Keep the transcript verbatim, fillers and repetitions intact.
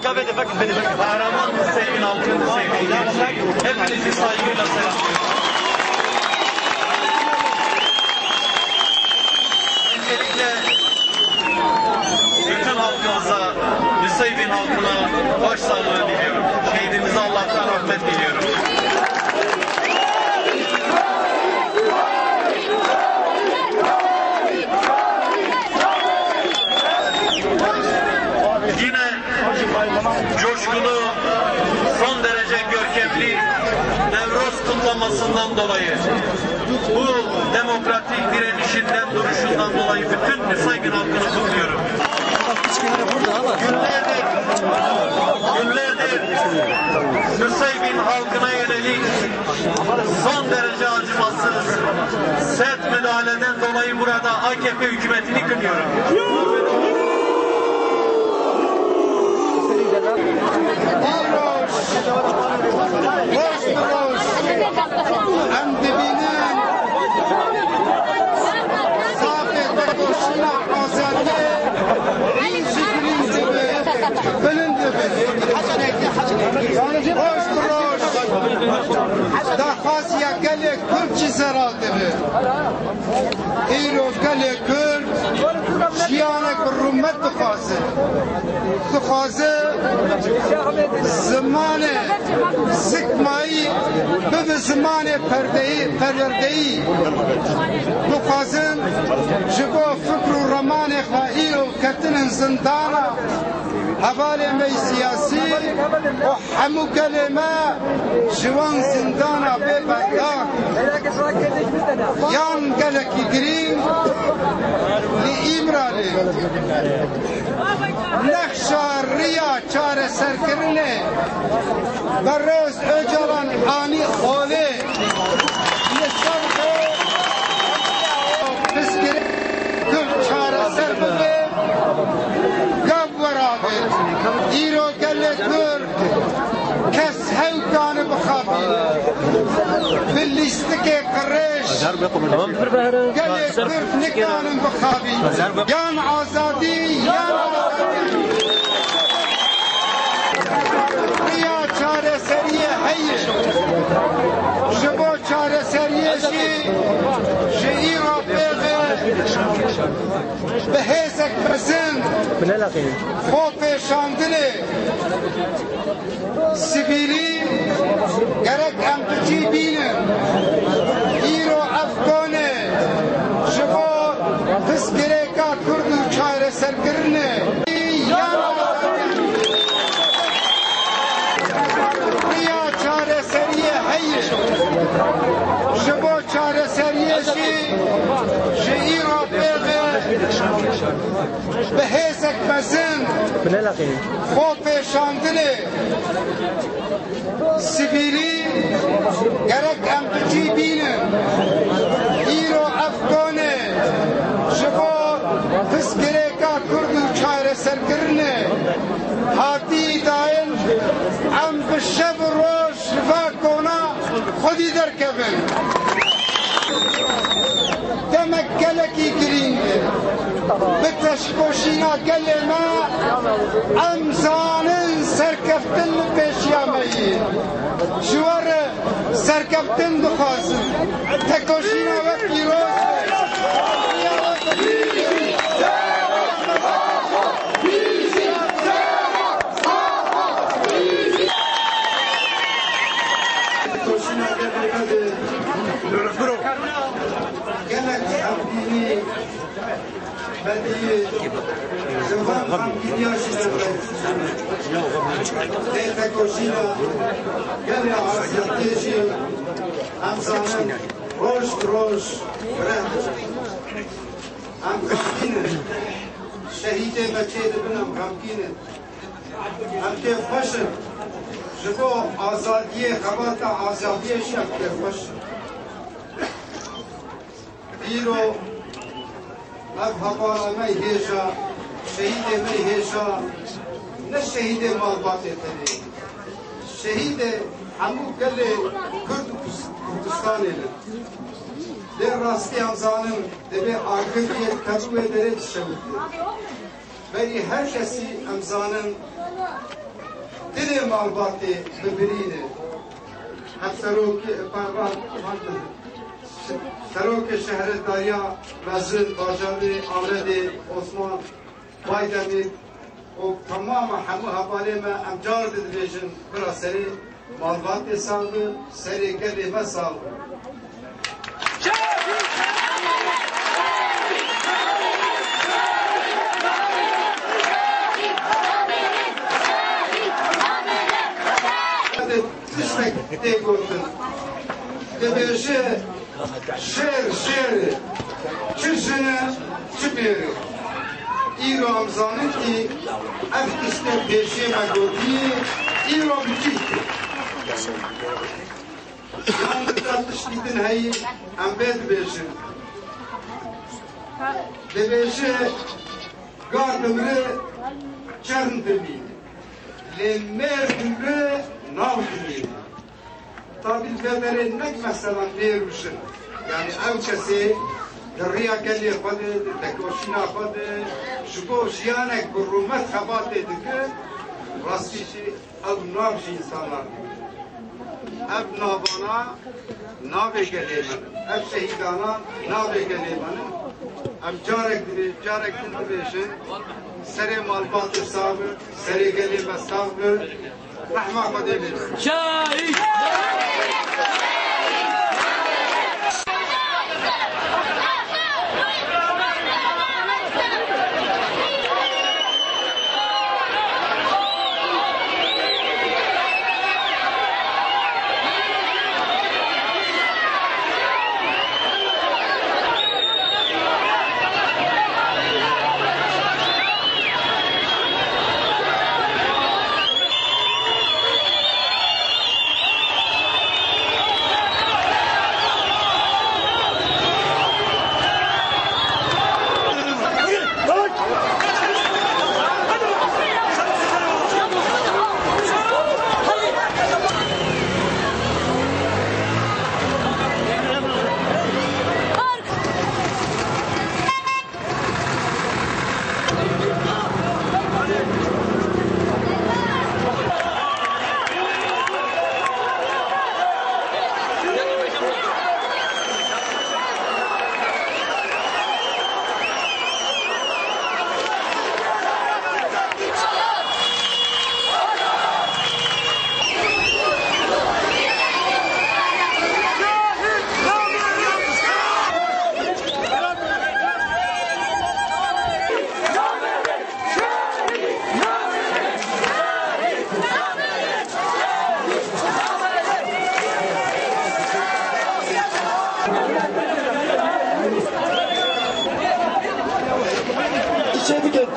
Kahraman Hüseyin Altın, sevgili gençler, hepinizi saygıyla selamlıyorum. Öncelikle bütün halkımıza, Nusaybin halkına başsağlığı diliyorum. Şehidimize Allah'tan rahmet diliyorum. Yine coşkulu, son derece görkemli Newroz kutlamasından dolayı, bu demokratik direnişinden, duruşundan dolayı bütün Nusaybin halkını kutluyorum. Günlerdir, günlerdir Nusaybin halkına yönelik son derece acımasız, sert müdahaleden dolayı burada A K P hükümetini kınıyorum. Îro roj bi roj em dibînin safê tekoşîna azadiyê hîn jî bilind dibe, bilind dibe. Roj bi roj daxwaziya gelê Kurd jî zelal dibe. Îro gelê Kurd jiyanek bi rûmet dixwaze. Dixwaze zimanê sikmayî bibe zimanê perdeyî, perwerdeyî. Dixwazin ji bo fikr û ramanê xwe îro ketinin zindana. Hevalê me yî siyasî û hemû gelê me ji wan zindana bê berdar. Yan gelekî girîng li Îmralê. Nexşa riya çareserkirinê Berêz Ocalan anî holê. Li ser vê pirsgirêk Kurd çareser bibe, gav were avêt. Îro gelê Kurd kes hew kane bixapîne. Bi lîstikê qirêj gelê Kurd nikanin bixapîne. Yan azadî, yan azadî. Riya çareseriyê heye. Ji bo çareseriyê jî ji îro pê ve bi hêzek mezin xwe pêşandinê sivîlî gerek em bi cî bînin. Îro ev kon e ji bo pirsgirêka Kurd û çareserkirinê. Yan riya çareseriyê heye. Ji bo çareseriyê jî ji îro pê ve bi hêzek mezin xwe pêşandinê sivîlî gerek em bi cî bînin. Îro ev kon e ji bo pirsgirêka Kurd û çareserkirinê hatî dayîn. Em bi şev û roj ji va kona xwedî derkevin. Demek gelekî girîng e. Bi tekoşîna gelê me em zanin serkeftin li pêşiya me yî. Ji we re serkeftin dixwazin. Tekoşîna we pîroz be. Tekoşîna gelê me de gelek hevdînî, bedî, ziman xemgîniya jî derkeve. Lê tekoşîna gelê azadiyê jî em zanin roj bi roj fireh dike. Em xemgîn in. Şehîdê me çêdibin, em xemgîn in. Em kêfxweş in. Ji bo azadiyê, xebata azadiyê jî em kêfxweş in. Îro ev hevala me hêja, şehîdê me hêja, ne şehîdê malbatê tenê, şehîdê hemû gelê Kurd û Kurdistanê ne. Lê rastî em zanin, divê agiriyê kevû wê derê dişewite. Berî her kesî em zanin, Dilê malbatê bibirîne. Hevserokê, pardon, Serokê Şehredariya Mezin Bajarê Amedê Osman Baydemîr û temama hemû hevalê me em car dibêjin bira serê malbatê sax bi, serê gelê me sax bi. Tiştek tê gotin. Dibêje şêr şêr e, çi jin e, çi mêr e. Îro em zanin kî ev tiştê pêşiyê me gotiye, îro bi cî. Yan dika tiştî din heyî, em vê dibêjin. Dibêje, gar dimire, çerm dimîne. Lê mêr dimire, nav dimîne. Tabî vê berê nek mesela mêr û jin. Yanî ew kesê di riya gelê xwe de, di tekoşîna xwe de, ji bo jiyanek bi rûmet xebatê dike, rastî jî ew nav ji însanan dike. Ev navana navê gelê me ne. Ev şehîdana navê gelê me ne. Em carek dibê-, carek din dibêjin, serê malbatê sax be, serê gelê me sax be. Rehma Xwedê lê be. Şehîd! Şey bikin.